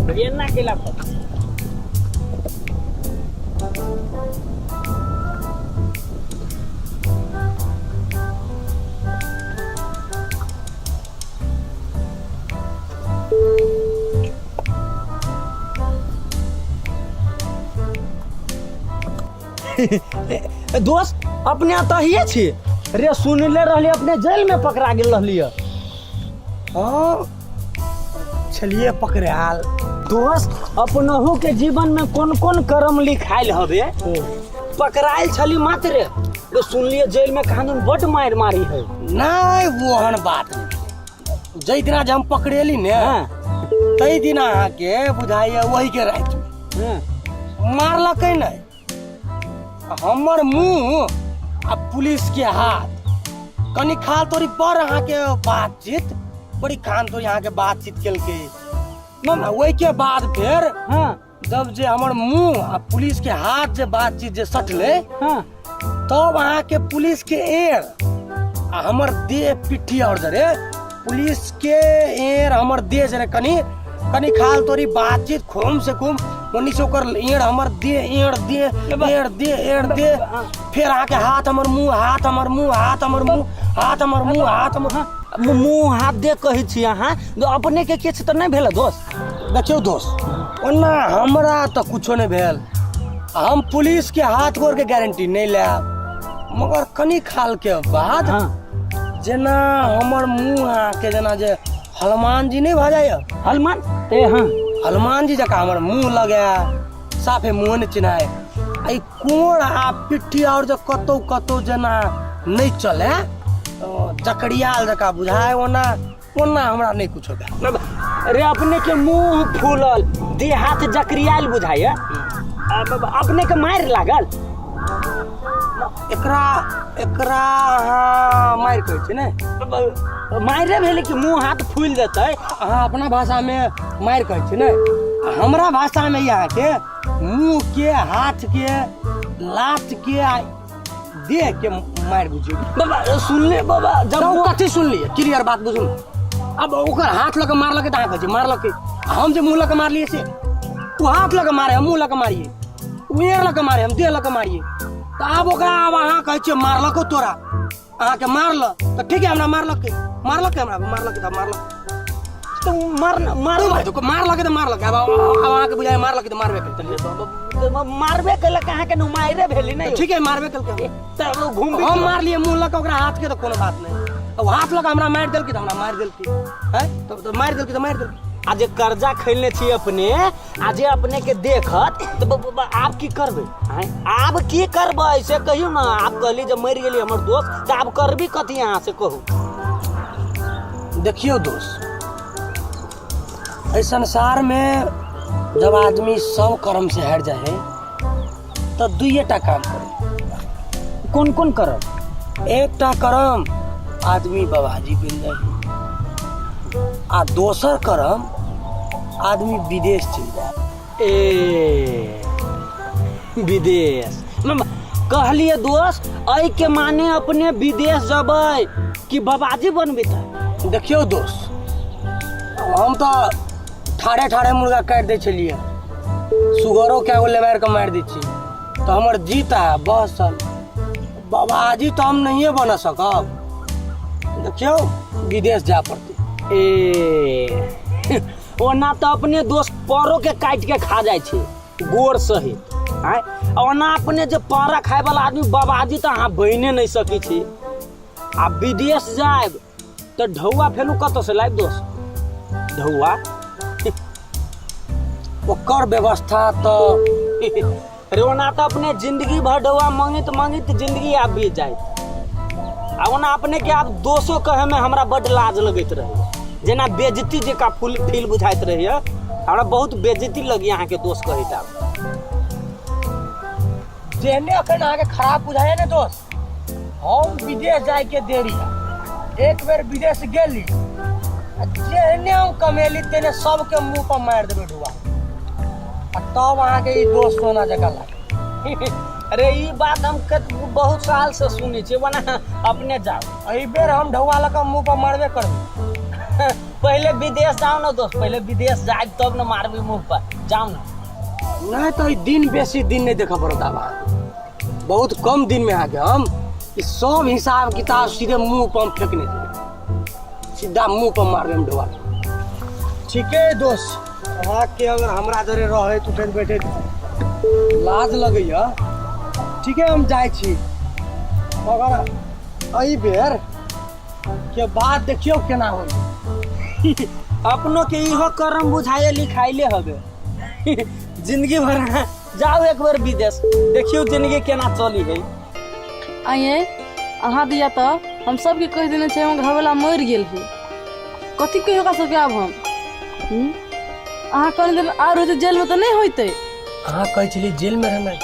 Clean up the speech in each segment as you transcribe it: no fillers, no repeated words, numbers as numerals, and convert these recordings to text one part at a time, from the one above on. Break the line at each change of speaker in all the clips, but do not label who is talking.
एना केला पर दोस्त अपने तऽ छी रे सुनले रहली अपने जेल में पकड़ा गेल रहली
हाँ छलिए पकड़ायल।
दोस्त अपनहु के जीवन में कोन कोन कर्म लिखायल हवे, पकड़ायल छली मात्र रे। सुनलिए जेल में कानून बड मार मारी है।
नहीं ओहन बात नहीं, जै दिना जे हम पकड़ेली ने तै दिना अहाँके बुझाइए वही के राति में मारलकै नहीं, हमर मुंह आ पुलिस के हाथ कनी खाल तोरी पर अहाँके बातचीत बड़ी खान तोरी अहाँके बातचीत केलकै। ओहि के बाद फेर जब जे हमर मुंह आ पुलिस के हाथ जे बातचीत जे सटलै तब अहाँके पुलिस के एड़ आ हमर देह पिट्ठी और जरे पुलिस के एड़ हमर देह जरे कनी कनी खाल तोरी बातचीत खूम से खूम ओनी से ओकर एड़ हमर देह एड़ देह एड़ देह एड़ देह फिर अहाँके हाथ हमर मुंह हाथ हमर मुंह हाथ हमर मुंह हाथ हमर मुंह हाथ हमर
मुंह हाथ दे कहै छी अहाँ, अपने के किछु तऽ नहि भेल दोस्त?
देखियौ दोस्त, ओना हमरा तऽ कुछो नहि भेल, हम पुलिस के हाथ गोर के गारंटी नहीं लेब, मगर कनी खाल के बाद जेना हमर मुंह अहाँके जेना जे हनुमान जी नहीं भऽ जाइए,
हनुमान ए हाँ
हनुमान जी जकाँ हमर मुंह लगे, साफे मुँह नहि चिन्हाय, आ ई कोर आ पिट्ठी और जे कतौ कतौ जेना नहीं चले जकड़ियाल जकाँ बुझाय, ओना ओना हमरा नहीं कुछो भेल।
अरे अपने के मुंह फूलल देह हाथ जकरियाल बुझाय, अपने के मारि लागल?
एकरा एकरा अहाँ मारि कहै छै ने?
मारे भेलै कि मुंह हाथ फूलि जेतै।
अहाँ अपना भाषामे मारि कहै छै ने, हमरा भाषामे अहाँके मुंह के हाथ के लात के आ देह के मारि बुझियौ।
बाबा सुनले बाबा
जब कथी सुनलियै? क्लियर बात बुझू ने। अब ओकर हाथ लऽ कऽ मारलकै तऽ अहाँ कहै छियै मारलकै, हम जे मुँह लऽ कऽ मारलियै से ओ हाथ लऽ कऽ मारे, हम मुँह लऽ कऽ मारियै, ओ एड़ लऽ कऽ मारे, हम देह लऽ कऽ मारियै, तऽ आब ओकरा आब अहाँ कहै छियै मारलको तोरा, अहाँके मारल तऽ ठीक है, हमरा मारलकै मारलकै हमरा मारलकै तऽ मारलक
तऽ मार मार
भाई तो मारलकै तऽ मारलकै। आब आब अहाँके बुझाइ मारलकै तऽ मारबे केलकै,
मारबे केलक अहाँके नु मारे भेली नहि?
ठीक है मारबे केलकै
तऽ घूम
हम मारलियै मुँह लऽ कऽ ओकरा हाथ के तऽ कोनो बात नहि, ओ हाथ लऽ कऽ हमरा मारि देलकै तऽ हमरा मारि देलकै, हैं तऽ मारि देलकै तऽ मारि देलकै।
आ जे कर्जा खैलने छी अपने, आ जे अपने के देखत तऽ आब की करबै? आब की करबै से कहियौ ने। आब कहली जे मरि गेली हमर दोस्त तऽ आब करबी कथी अहाँ से कहू?
देखियौ दोस्त, एहि संसार में जब आदमी सब कर्म से हट जाए है तऽ दुइये टा काम करे।
कोन कोन करम?
एकटा कर्म आदमी बाबाजी बनि जाए आ दोसर कर्म आदमी विदेश चलि जाए।
ए विदेश कहलिए दोस्त, एहि के माने अपने विदेश जबै कि बाबाजी बनबै? तऽ
देखियौ दोस्त, हम तऽ ठाढ़े ठाढ़े मुर्गा काटि दै छलियै, सुगरो कए गो लेबारि कऽ मारि दै छी, तऽ हमर जीत है बसल, बाबाजी तऽ हम नहिए बना सकब। देखियौ विदेश जाय पड़तै।
ए ओना तऽ अपने दोस्त परो के काटि के खा जाइ छै गोर सहित, आँय ओना अपने जे पारा खाय वाला आदमी बाबाजी तऽ अहाँ बनिए नहि सकै छी। आ विदेश जायब तऽ ढौआ फेनु कतऽ से लायब दोस्त? ढौआ
ओकर व्यवस्था तऽ
अरे ओना तऽ अपने जिंदगी भर ढौआ मांगैत मांगैत जिंदगी आब बीत जायत। आ ओना अपने के आब दोसो कहे में हमरा बड लाज लगैत रहैया, जेना बेइज्जती जकाँ फुल फील बुझाइत रहैया, हमरा बहुत बेइज्जती लगैया अहाँके दोस्त कहैत। आब
जेहने अखन अहाँके खराब बुझाइया ने दोस्त, हम विदेश जाय के देरी है, एक बेर विदेश गेली आ जेहने हम कमेली तेने सबके मुंह पर मारि देबै ढुआ, आ तब अहाँके ई दोस्त सोना जकाँ लागत।
अरे ई बात हम बहुत साल से सुनै छियै, ओना अपने जाउ।
एहि बेर हम ढौआ लऽ कऽ मुंह पर मारबे करबै।
पहिले विदेश जाओ ना दोस्त, पहिले विदेश जाए तब न मारबी मुंह पर, जाओ ना।
नहीं तो ई दिन बेसी दिन नहीं देखा पड़त आब अहाँके। बहुत कम दिन में अहाँके हम ई सब हिसाब किताब सीधे मुंह पर हम फेंकने जेबै, सीधा मुंह पर मारबै हम ढोआ। ठीके है दोस्त, अहाँके अगर हमरा जरे रहैत उठैत बैठैत लाज लगैया, ठीक है हम जाइ छी, मगर एहि बेर के बाद देखियौ केना होइ।
अपनो के इहो करम बुझाए लिखाइले हवे जिंदगी भर। अहाँ जाओ एक बेर विदेश, देखियौ जिंदगी केना चली है।
आइए अहाँ दिया तऽ हम सबके कहि देने छै हमर घरवाला मरि गेल है, कथी कहि ओकरा सबके आब हम? हम्म? अहाँ कनि दिन आर होइतै जेलमे तऽ नहि होइतै।
अहाँ कहै छलियै जेलमे रहनाइ,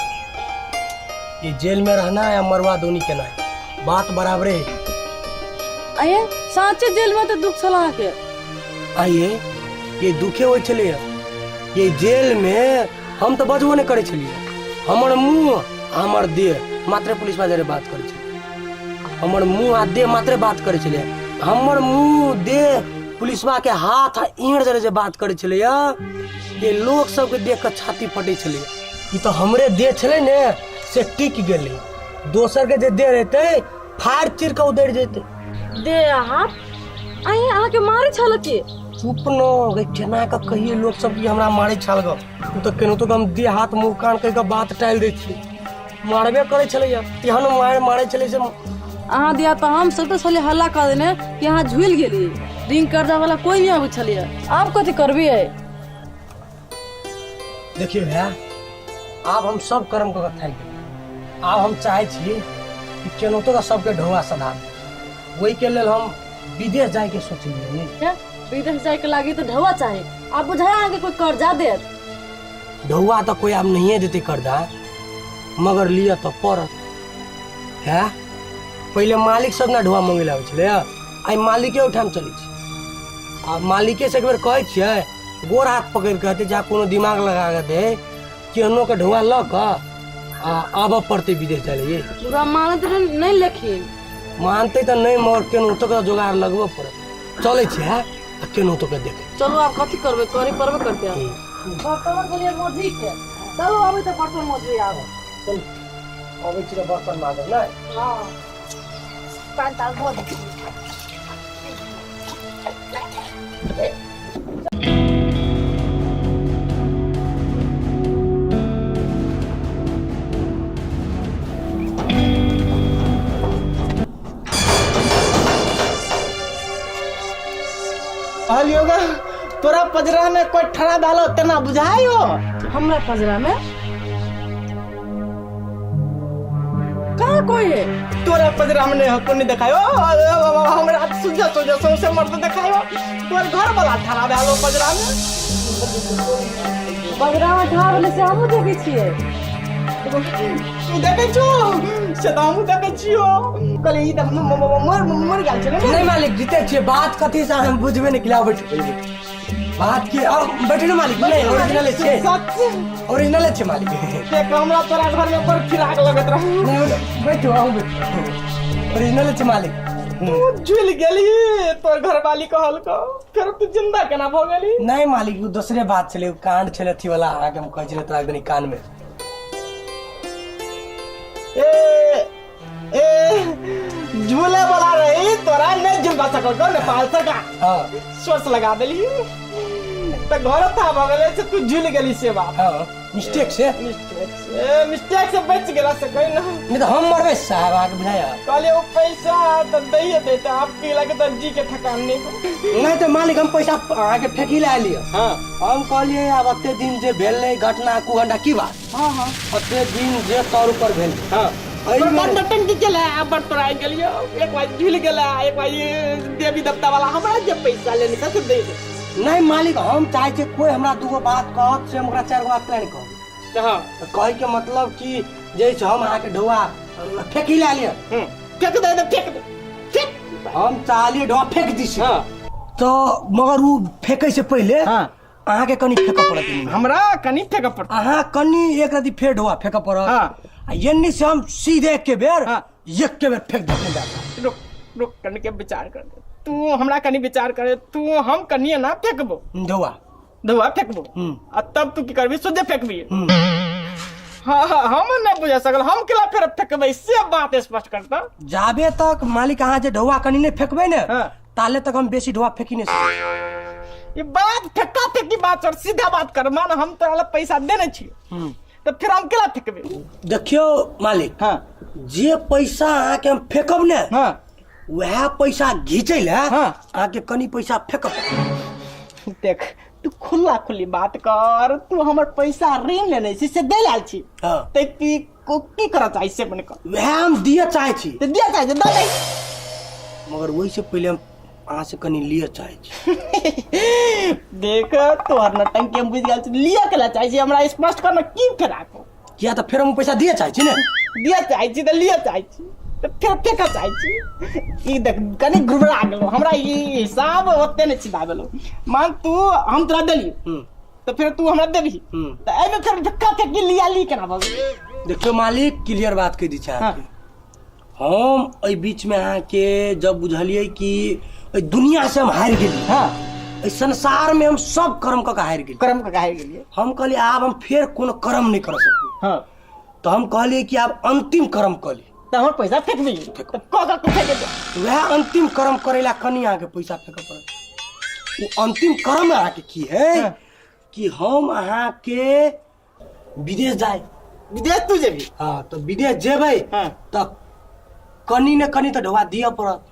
ये जेल में रहना या मरवा दोनी केनाइ बात बराबरे है।
आइए साँचे जेल में तऽ दुख छल अहाँके।
आइए ये दुखे होइ छलैया ये जेल में, हम तऽ बजबो नहि करै छलियै, हमर मुँह आ हमर देह मात्रे पुलिस जरे बात करै छलै, हमर मुँह आ देह मात्रे बात करै छलै, हमर मुँह देह पुलिसवा के हाथ आ ईंट जरे जे बात करै छलैया, ये लोक सबके देख कऽ छाती फटै छलैया। ई तऽ हमरे देह छलै ने से टिक गेलै, दोसर के जे देह रहतै फाड़ चीर कऽ उधरि जेतै।
देह आ हाथ अहीं अहाँके मारै छल की?
चुप न गे, केना कऽ कहियै लोक सब कि हमरा मारै छल गऽ, ओ तऽ केनाहितो कऽ हम देह हाथ मुँह कान कहि कऽ बात टालि दै छियै, मारबे करै छलैया, तेहन मारि मारै छलै से।
अहाँ दिया तऽ हम सब तऽ छलियै हल्ला कऽ देने कि अहाँ झुलि गेलियै, रिंग कर्जा वाला कोई नहि अबै छलियै, आब कथी करबियै?
देखियौ भैया, आब हम सब कर्म कऽ के थाकि गेलियै, आब हम चाहै छी कि केनाहितो कऽ सबके ढौआ सधा दी, ओहिके लेल हम विदेश जाइके सोचलियै।
हे, विदेश जाइके लागी तऽ ढौआ चाही, आब बुझाय अहाँके कोई कर्जा देत?
ढौआ तऽ कोई आब नहिए देतै कर्जा, मगर लिअ तऽ पड़त। है पहिले मालिक सब ने ढौआ मंगै लए आबै छलै, आइ मालिके ओहिठाम चलै छै, आ मालिके से एक बेर कहै छियै, गोर हाथ पकड़ि कऽ कहतै जा कोनो दिमाग लगा कऽ दे, केहनो के ढौआ लऽ कऽ आ आबऽ पड़तै विदेश जाइ लए।
पूरा मानत नहि लेकिन
मानतै तऽ नहि, मगर केनाहितो के जोगाड़ लगबऽ पड़त। चलै छै है आ केनाहितो के देखै।
चलू आब कथी करबै, करे पड़बे करतै आब। बर्तन छलियै मोजी के, चलू अबै तऽ बर्तन मोजबै आब।
चलू अबै छी तऽ बर्तन माजब नहि।
हँ
पान ताल धो दे।
कहलियो गा तोरा पजरा में कोई ठड़ा डालो तेना बुझायो?
हमरा पजरा में कहाँ कोई है?
तोरा पजरा में नहीं हो, नहीं देखायो हमरा, सुझा सुझा सौंसे मर्द देखायो, तोर घर वाला ठड़ा डालो पजरा में।
पजरा में ठड़ा भेलै से हमहूँ देखै छियै।
तू देखै छो से तऽ हमहूँ देखै छियो, कहलियै ई तऽ मर मर गेल छलै ने।
नहीं मालिक जीते छियै, बात कथी से हम बुझबे नहीं किला। बैठू बैठू, बात के आओ बैठू ने मालिक। नहीं ओरिजिनल छै,
सच
ओरिजिनल छै मालिक।
देख हमरा तोरा घर में बड़ फिराक लगत रहे।
नहीं, बैठू आओ बैठू, ओरिजिनल छै मालिक।
तू झुलि गेली तोर घरवाली कहलको, फेर तू जिंदा केना भऽ गेली?
नहीं मालिक, उ दोसरे बात छलै, उ कांड छलै अथी वाला, अहाँके हम कहै छलै तोरा कनि कान में।
ए ए झूले वाला रही तोरा नहीं झुलवा सकल को नेपाल सका।
हाँ
सोर्स लगा देली तऽ घर था भऽ गेलै से तू झूल गेली से बात।
हाँ मिस्टेक से,
मिस्टेक से, मिस्टेक से बच गेला से कहीं ना,
नहीं तो हम मरबै साहब अहाँके बुझाया।
कहलिए वो पैसा तऽ दैये देते, आप की लगे तऽ जी के थकान नहीं हो।
नहीं तो मालिक हम पैसा अहाँके फेंकी लए लिअ।
हाँ
हम कहलियै आब एते दिन जे भेल रहै घटना कुघटना की बात।
हाँ हाँ
एते दिन जे तौर ऊपर भेल।
हाँ
एहिमे
बड़ टंकी गेलै, बड़ तोरा गेलियो, एक बार झूल गेलै, एक बार देवी देवता वाला हमरा जे पैसा लेने था से दे दे।
नहीं मालिक, हम चाहे छियै कोई हमरा दूगो बात कहत से हम ओकरा चारि गो बात केना नहि कहब।
हाँ
तऽ कहैके मतलब कि जे छै हम अहाँके ढौआ फेंकी लए लिअ।
फेंक दे दे, फेंक दे, फेंक।
हम चाहलियै ढौआ फेंक दी से।
हाँ
तऽ मगर ओ फेंकै से पहिले
हाँ
अहाँके कनि फेंकऽ पड़त।
हमरा कनि फेंकऽ पड़त?
अहाँ कनि एक रति फेर ढौआ फेंकऽ पड़त।
हाँ
आ एन्नी से हम सीधे एके बेर
हाँ
एके बेर फेंक देब।
रुक रुक, कनि के विचार कर दे। तू हमरा कनी विचार करे, तू हम कनिए ना फेंकबो।
धोआ।
धोआ फेंकबो। आ तब तू की करबी? सुधे फेंकबी। हाँ हाँ, हम नहीं बुझा सकल, हम केला फेर फेंकबै, से बात स्पष्ट करता।
जाबे तक मालिक अहाँ जे ढौआ कनी नहि फेंकबै ने, ताले तक हम बेसी ढौआ फेंकी नहि सकबै।
ई बात फेंका फेंकी बात छोड़, सीधा बात कर। मान हम तोरा ला पैसा देने छियो, तऽ फेर हम केला फेंकबै?
देखियौ मालिक, जे पैसा अहाँके हम फेंकब ने, वएह पैसा घीचै लए अहाँके कनी पैसा फेंकब।
देख, तू खुला खुली बात कर, तू हमर पैसा ऋण लेने छी से दे लाल छी। ते की की करऽ चाहै से बने कर।
वएह हम दिअ चाहै छी।
तऽ दिअ चाहै छी, दऽ दे।
मगर ओहिसँ पहिले हम अहाँसँ कनी लिअ चाहै छी।
देख, तोहर नटंकी हम बुझि गेल छी। लिअ केला चाहै छी, हमरा स्पष्ट कर ने, की फेराको?
किया तऽ फेर हम पैसा दिअ चाहै छी ने।
दिअ चाहै छी तऽ लिअ चाहै छी तऽ फेर फेकऽ चाहै छी। ई देख, कनि घुबरा गेलौ हमरा, ई हिसाब ओते नहि सीधा भेलौ। मान तू हम तोरा देली, तऽ फेर तू हमरा देबही, तऽ एहिमे फेर धक्का फेकी लिया ली केना भऽ गेलै?
देखियौ मालिक, क्लियर बात कहि दै छी अहाँके। हम एहि बीचमे अहाँके जब बुझलियै कि एहि दुनिया से हम हारि गेली, एहि संसारमे हम सब कर्म कऽ के हारि गेली।
कर्म कऽ के हारि गेलियै।
हम कहलियै आब हम फेर कोनो कर्म नहि कर सकबै। तऽ हम कहलियै कि आब अंतिम कर्म कऽ ली।
तऽ हमर पैसा फेकबी तऽ कऽ कऽ फेक दे।
वएह अंतिम कर्म करै ला कनि अहाँके पैसा फेकऽ पड़त। ओ अंतिम कर्म अहाँके की है कि हम अहाँके विदेश जाय।
विदेश तू जेबी?
हाँ, तऽ विदेश जेबै तऽ कनि ने कनि तऽ ढोआ दिअ पड़त।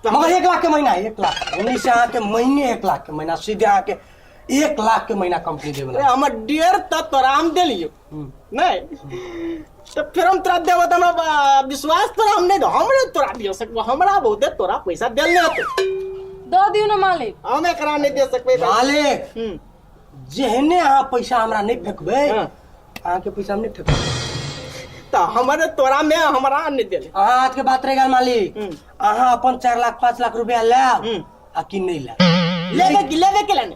मगर 1 लाख के महीना, 1 लाख उन्नीस से अहाँके महीने 1 लाख के महीना, सीधे अहाँके 1 लाख के महीना कंपनी देवे।
अरे हमर 1.5 तऽ तोरा हम देलियो नहीं, तऽ फिर हम तोरा देबो तऽ हमरा विश्वास तोरा हम नहीं दो, हमरे तोरा दियो सकबो, हमरा बहुते तोरा पैसा देल नहीं होते।
दऽ दियौ ने मालिक।
हम एकरा नहीं दे सकबै।
मालिक, जेहने अहाँ पैसा हमरा नहीं फेंकबै, अहाँके पैसा हम नहीं फेंकबै।
तऽ हमर तोरा में हमरा नहीं देले।
अहाँ हाथ के बात रहेगा मालिक, अहाँ अपन 4 लाख 5 लाख रुपया लायब आ कि नहीं लायब?
लेबे की, लेबे के लेने?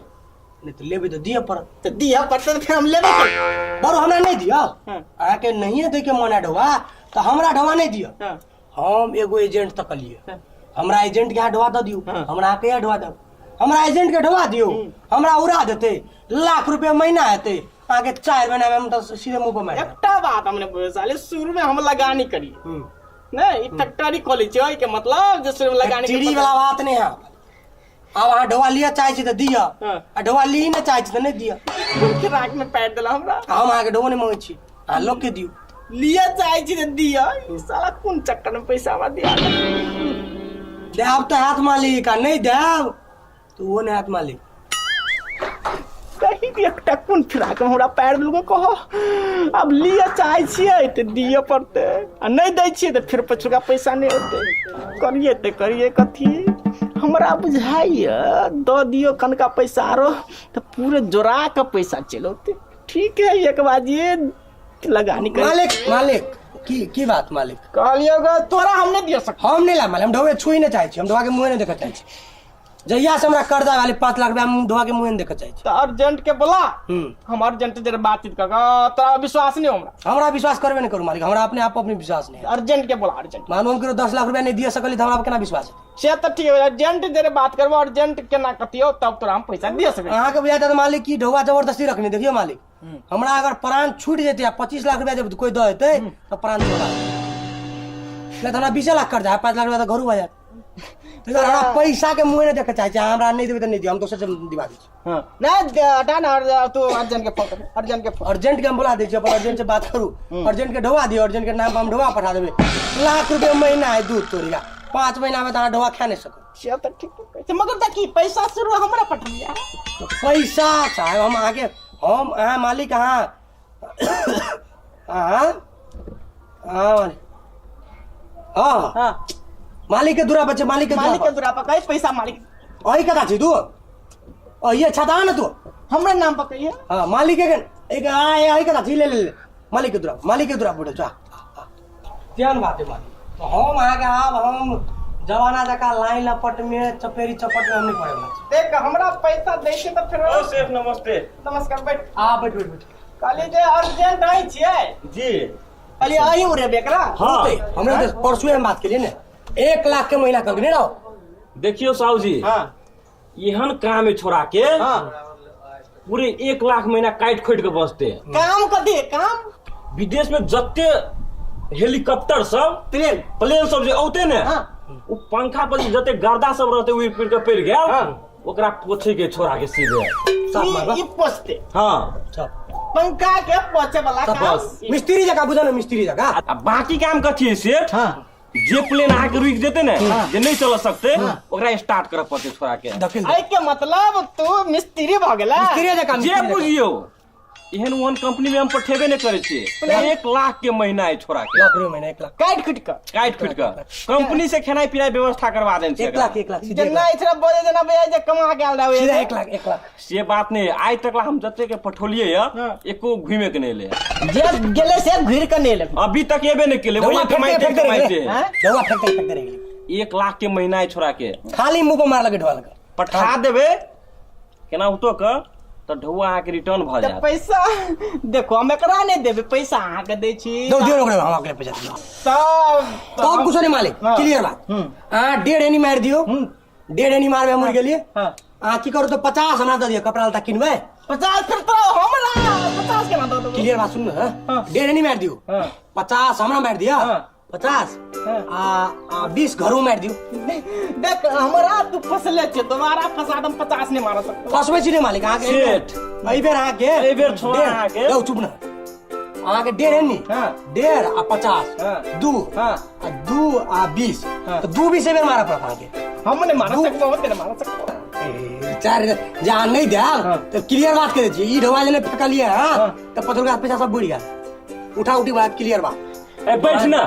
नहीं तऽ लेबै तऽ दिअ पड़त।
तऽ दिअ पड़तै तऽ फेर हम लेबे के।
बरो हमरा नहीं दिअ। अहाँके नहिए दै के मन है ढोआ तऽ हमरा ढोआ नहीं दिअ। हम एगो एजेंट तकलियै, हमरा एजेंट के यहाँ ढोआ दऽ दियौ। हमरा अहाँके यहाँ ढोआ देब, हमरा एजेंट के ढोआ दियौ, हमरा उड़ा देतै, लाख रुपया महीना हेतै अहाँके 4 महीना में, हम तऽ सीधे मुंह पर मारि देब।
एकटा बात हमने बुझल साले, शुरू में हम लगानी करी नहीं, ई फैक्ट्री खोलै छै, ओहि के मतलब जे शुरू में लगानी के
फैक्ट्री वाला बात नहीं है। आब अहाँ ढोआ लिअ चाहै छी तऽ दिअ, आ ढोआ ली नहि चाहै छी तऽ नहि दिअ।
राख में पैर देला हमरा।
आ हम अहाँके ढोआ नहि मंगै छी, अहाँ लोक के दियौ।
लिअ चाहै छी तऽ दिअ। ई साला कोन चक्कर में पैसा हमरा दिया
देब तऽ हाथ मालिक, आ नहि देब तऽ ओहो नहि हाथ मालिक।
कहीं भी एकटा कोन फिरा के हमरा पैर देलको कह। आब लिअ चाहै छियै तऽ दिअ पड़तै, आ नहि दै छियै तऽ फिर पछुका पैसा नहि होतै। करियै तऽ करियै कथी? हमरा बुझाइए दऽ दियौ कनका पैसा आरो तऽ पूरे जोड़ा कऽ पैसा चलि औतै। ठीक है, एक बाजिए लगानी कर।
मालिक, मालिक, की की बात मालिक?
कहलियौ ग, तोरा हम नहि दिअ सकब।
हम नहि लाब मालिक, हम ढोए छुई नहि चाहै छी, हम ढोआ के मुँहे नहि देखऽ चाहै छी। जहिया से हमरा कर्जा वाले 5 लाख रुपया, हम ढोआ के मुँहे नहि देखऽ चाहै छी।
तऽ अर्जेंट के बोला। हम अर्जेंट जरा बातचीत कऽ कऽ, तोरा विश्वास नहि हो हमरा?
हमरा विश्वास करबे नहि करू मालिक, हमरा अपने आप पर अपने विश्वास नहि है।
अर्जेंट के बोला, अर्जेंट।
मानू हम केकरो 10 लाख रुपया नहि दिअ सकली तऽ हमरा पर केना विश्वास हेतै?
से तऽ ठीक है, अर्जेंट जरे बात करबो, अर्जेंट केना कतियो तब तोरा हम पैसा दिअ सकबै।
अहाँके बुझाइत हेतै मालिक की ढौआ जबरदस्ती रखने। देखियौ मालिक, हमरा अगर प्राण छूटि जेतै आ 25 लाख रुपया जब कोइ दऽ देतै तऽ प्राण छोड़ा नहि तऽ हमरा 20 लाख कर्जा है, 5 लाख रुपया तऽ घरू भऽ जायत। ताहि दुआरे हमरा पैसा के मुँहे नहि देखऽ चाहै छी। अहाँ हमरा नहि देबै तऽ नहि दियौ, हम दोसर से दिवा दै छी।
नहीं हटा ना, तू अर्जेंट के फोन कर, अर्जेंट के फोन।
अर्जेंट के हम बोला दै छी, अपन अर्जेंट से बात करू, अर्जेंट के ढोआ दियौ, अर्जेंट के नाम पर हम ढोआ पठा देबै। लाख रुपया महीना है दूध तोड़िया, 5 महीना में तऽ अहाँ ढोआ खा नहि सकब।
से तऽ ठीक कहै छै, मगर देखी पैसा शुरू हमरा पठबिया।
तऽ पैसा साहेब हम अहाँके, हम अहाँ मालिक, अहाँ अहाँ अहाँ मालिक, हाँ। मालिक के दूरा बच्चे, मालिक के दूरा।
मालिक के दूरा पर कही पैसा मालिक।
अही कथा छी तू, अही छता ने तू।
हमरा नाम पर कहिए।
हाँ, मालिक के एक आ अही कथा छी, ले ले ले, मालिक के दूरा, मालिक के दूरा बैठल छा। तेहन बात है मालिक, तो हम अहाँके आब हम जमाना जकाँ लाइन लपट में चपेरी चपट में हम नहीं पड़े वाला छी।
देख, हमरा पैसा दै छै तऽ फेर
ओ सेठ, नमस्ते।
नमस्कार, बैठ।
आ बैठ बैठ बैठ।
कहली जे अर्जेंट आई छियै।
जी।
कहली अही उड़ेबे एकरा।
हाँ।
हमरा तऽ परसुए हम बात केलियै ने, 1 लाख के महीना कहलकै नहि रहो।
देखियो साहु जी,
हाँ।
एहन काम है छोड़ा के।
हाँ।
पूरे 1 लाख महीना काटि खोटि के बचते।
काम कथी है काम?
विदेश में जते हेलीकॉप्टर सब,
प्लेन,
प्लेन सब जे औते ने,
हाँ।
उ पंखा पर जते गर्दा सब रहते, उड़ि पुड़ के पड़ि गेल।
हाँ।
ओकरा पोछे के छोड़ा के सीधे।
साफ मारबा।
ई पोछते?
हाँ।
सब।
पंखा के पोछे वाला काम।
बस।
मिस्त्री जगह बुझा ना, मिस्त्री जगह।
आ बाकी काम कथी है सेठ?
हाँ।
जे प्लेन अहाँके रुकि जेते ने, जे नहीं चल सकते, ओकरा स्टार्ट करऽ पड़तै छोड़ा के।
धकेल दे।
एहि के मतलब तू मिस्त्री भऽ गेला?
मिस्त्री जगह।
जे बुझियौ, एहन ओहन कंपनी में हम पठेबे नहीं करै छियै। 1 लाख के महीना है छोड़ा के।
लाख रुपये महीना, 1 लाख।
काटि खुटि कऽ।
काटि खुटि कऽ कंपनी से खेनाइ पिनाइ व्यवस्था करवा देने छै।
1 लाख, 1 लाख सीधे, एक
जेना
लाख।
इतना बोले जेना भैया जे कमा के आयल रहै।
सीधा 1 लाख, 1 लाख।
से बात नहीं है। आइ तक ला हम जते के पठौलियै या,
हाँ।
एको घुमे के नहीं ले।
जे गेलै से घुरि कऽ नहि एलै।
अभी तक एबे नहीं केले।
धौआ
वही
फेंकते
कमाइते
फेंकते रह गेलै।
कमाइते।
हैं?
धौआ फेंकते फेंकते रह गेलै।
1 लाख के महीना है छोड़ा के।
खाली मुंह पर मार लगे ढोल के।
पठा देबै केना होतो के तऽ ढौआ अहाँके रिटर्न भऽ
तऽ
जायत।
पैसा देखो, हम एकरा नहि देबै, पैसा अहाँके दै छी।
दो दियो, ओकरे हम अगले पैसा दियो।
तब
तब कुछ नहीं मालिक।
हाँ।
क्लियर बात। अहाँ डेढ़ एनी मारि दियो। डेढ़ एनी मारबै हम गेलिए। अहाँ की करू तऽ 50 हमरा दऽ दियौ, कपड़ा लत्ता किनबै।
50? फिर तो हमरा 50 केना दऽ देबै?
क्लियर बात सुन ने।
हाँ।
डेढ़ एनी मारि दियौ।
हाँ।
50 हमरा मारि दिअ।
हाँ।
50
हाँ।
आ 20 घरो मारि दियौ।
देख, हमरा तू फसले छै, दोबारा फंसा दम, 50 नहि मार सकतो।
फसबै छी ने मालिक अहाँके।
सेठ।
एहि बेर अहाँके
एहि बेर छोड़ा अहाँके।
यौ, चुप ने। अहाँके डेढ़ है नी?
हाँ।
डेढ़ आ 50,
हाँ।
दू,
हाँ।
आ दू आ 20,
हाँ।
तऽ दू 20 एहि बेर मारऽ पड़त अहाँके।
हम नहि मार सकबो, हम नहि मार सकबो।
ए, चारि जे अहाँ नहि देब
हाँ।
तऽ क्लियर बात करै छी, ई ढोआ जे नहि फेकलियै हँ
हाँ।
तऽ पथुरका पैसा सब बुड़ि गेल, उठा उठी बात, क्लियर बात।
ए, बैठ ना।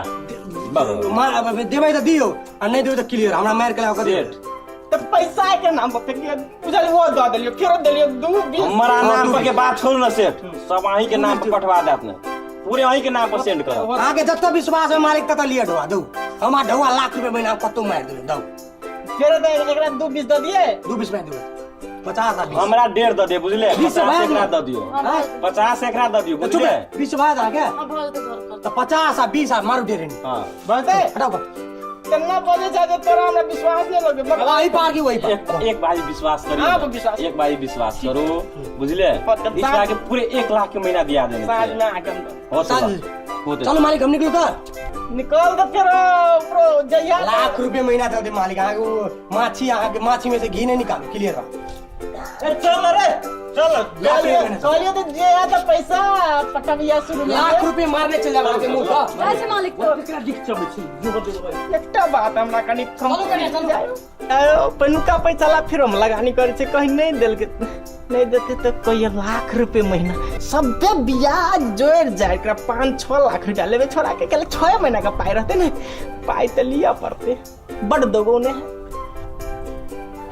मार देबै तऽ दियौ आ नहि देबै तऽ क्लियर हमरा मारि के लऽ कऽ
सेठ।
दियौ।
तऽ पैसा के नाम पर फेकिए बुझल, वो दऽ देलियो, फेरो देलियो दू 20।
हमारा नाम पर के बात छोड़ू ना सेठ, सब अहीं के नाम पर पठवा देत ने, पूरे अहीं के नाम पर सेंड करब।
अहाँके जतऽ विश्वास है मालिक ततऽ लिअ ढोआ दू। हमरा ढोआ लाख रुपए महीना कतौ मारि देबै, दू।
फेरो दे, एकरा दू 20 दऽ दिए।
दू 20 मारि देबै, 50 आ 20।
हमरा डेढ़ दऽ दे, बुझले?
20
50
भए
एकरा
गेल।
दऽ दियौ।
हाँ?
50 एकरा दऽ दियौ।
चुप।
बुझले?
20 भए अहाँके?
हाँ, भऽ जेतै घर खर्च।
तऽ 50 आ 20 आ मारू डेढ़ एनी।
हाँ।
बोलते।
हटाओ बा।
केना बजे छै जे तोरा हमरा विश्वास नहि लगे।
वही पार की वही पार।
एक एक बारी विश्वास करियौ।
हाँ, विश्वास।
एक बारी विश्वास करू, बुझले?
पर
इस बार के पूरे 1 लाख के महीना दिया देने
साँझ
छियै।
में आके हम
होते
साँझ।
बा, होते।
चलो मालिक, हम निकलू तऽ।
निकल तऽ फेरो प्रो जहिया
लाख रुपए महीना दऽ दे मालिक अहाँके, ओ माछी अहाँके माछी में से घी नहीं निकालू, क्लियर बा।
ए, चल रे, चल।
कहलियो, कहलियो तऽ जे है तऽ पैसा पटबिया शुरू में।
लाख रुपए मारने चल जाब अहाँके मुंह पर।
जाइ छै मालिक तो।
एकटा बात हमरा कनि
चलू कनिया, चलू।
पहिलुका पैसा ला फेर हम लगानी करै छै, कहीं नहि देलकै, नहि देतै तऽ कहियो लाख रुपए महीना सभे ब्याज जोड़ि जाय, एकरा 5-6 लाख रुपया लेबै छोड़ा के। केले 6 महीना के पाइ रहतै ने, पाइ तऽ लिअ पड़तै, बड दोगो ने है।